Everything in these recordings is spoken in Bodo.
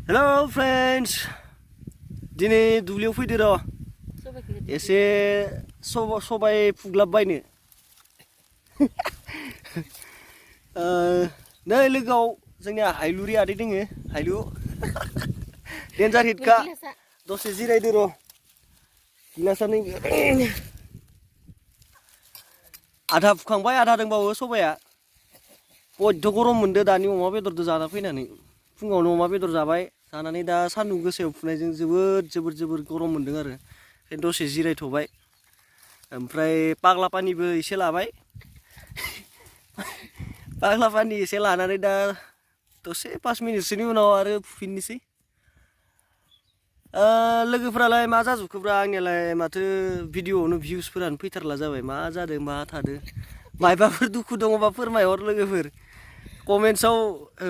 Hello friends, दिनै दुब्लियाव फैदो र' एसे सबाय फुग्लाबबायनो नै लोगोआव जोंनिया हाइलुरि आदै दोङो हाइलु डेन्जार हिटखा दसे जिरायदो र' गिलासानै आधा फुखांबाय आधा दंबावो सबाया बयद गरम मोनदो दानि अमा बेदरदो जाना फैनानै फुङावनो अमा बेदर जाबाय जानानै दा सान्दुं गोसायाव फुनायजों जोबोर गरम मोनदों आरो दसे जिरायथ'बाय ओमफ्राय पाग्ला पानिबो एसे लाबाय पाग्ला पानि एसे लानानै दा दसे 5 मिनिटसोनि उनाव आरो फुफिननोसै लोगोफोरालाय मा जाजोबखोब्रा आंनियालाय माथो भिडिअआवनो भिउसफोरानो फैथारला जाबाय मा जादों मा थादों मायबाफोर दुखु दङबा फोरमायहर लोगोफोर कमेन्ट्सआव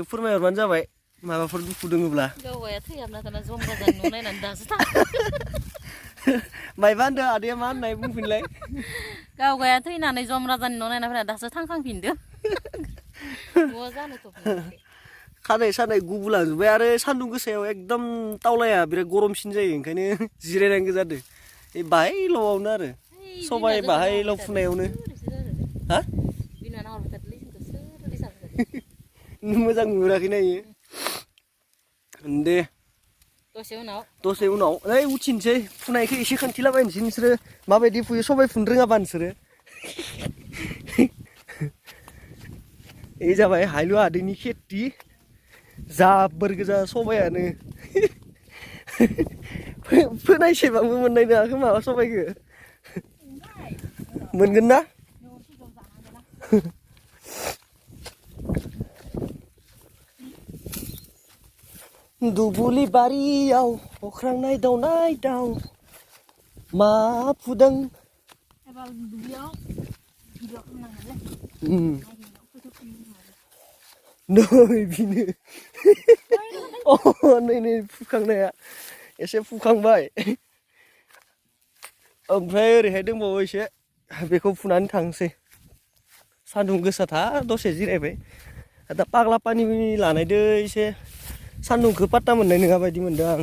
फोरमायहरबानो जाबाय माबाफोर दुखु दङब्ला गावगाया थैयाबना दाना जमरा जानो नायनानै दासो थां मायबा होनदों आदैया मा होननाय बुंफिनलाय गावगाया थैनानै जमरा जानो नायनाफोरा दासो थांखांफिनदो मा जानोथ' खानाय सानाय गुबुलांजोब्बाय आरो सान्दुं गोसायाव एकदम तावलाया बिराद गरमसिन जायो ओंखायनो जिरायनांगौ जादों बाहायल'आवनो आरो सबाय बाहायल' फुनायावनो हा मोजां नुहुराखैना इयो दे दसे उनाव ओइ उथिनोसै फुनायखौ एसे खोन्थिलाबायनोसै नोंसोरो माबायदि फुयो सबाय फुनो रोङाबा नोंसोरो ए जाबाय हाइलु आदैनि खेथि जाबोर गोजा सबायानो फोनायसेबांबो मोननाय नङाखै माबा सबायखौ मोनगोन ना दुबुलि बारियाव अख्रांनाय दाव मा फुदों नै बिनो नै फुखांनाया एसे फुखांबाय ओमफ्राय ओरैहाय दंबावो एसे बेखौ फुनानै थांसै सान्दुं गोसाथार दसे जिरायबाय दा पाग्ला पानि लानायदो एसे सान्दुंखौ पात्ता मोननाय नङा बायदि मोनदों आं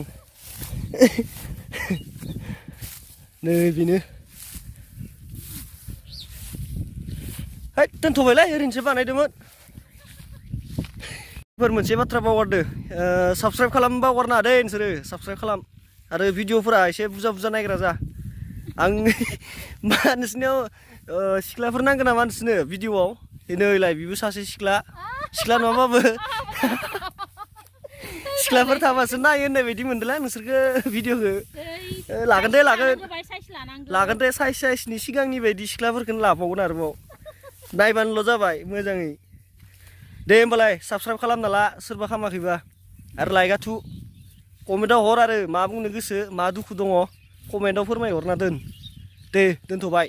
नै बेनो है दोनथ'बायलै ओरैनोसो बानायदोंमोन मोनसे बाथ्रा बावगारदो साबस्क्राइब खालाम बावगारना दे नोंसोरो साबस्क्राइब खालाम आरो भिडिअफोरा एसे बुरजा नायग्रा जा आं मा नोंसोरनियाव सिख्लाफोर नांगोन नामा नोंसोरनो भिडिअआव नैलाय बेबो सासे सिख्ला नङाबाबो सिख्लाफोर थाबासो नायो होननाय बायदि मोनदोंला नोंसोरखो भिडिअखौ लागोन दे साइजनि सिगांनि बायदि सिख्लाफोरखौनो लाबावगोन आरोबाव नायबानोल' जाबाय मोजाङै दे होमबालाय साबस्क्राइब खालामना ला सोरबा खालामाखैबा आरो लाइकआ थु कमेन्टआव हर आरो मा बुंनो गोसो मा दुखु दङ कमेन्टआव फोरमायहरना दोन दे दोनथ'बाय।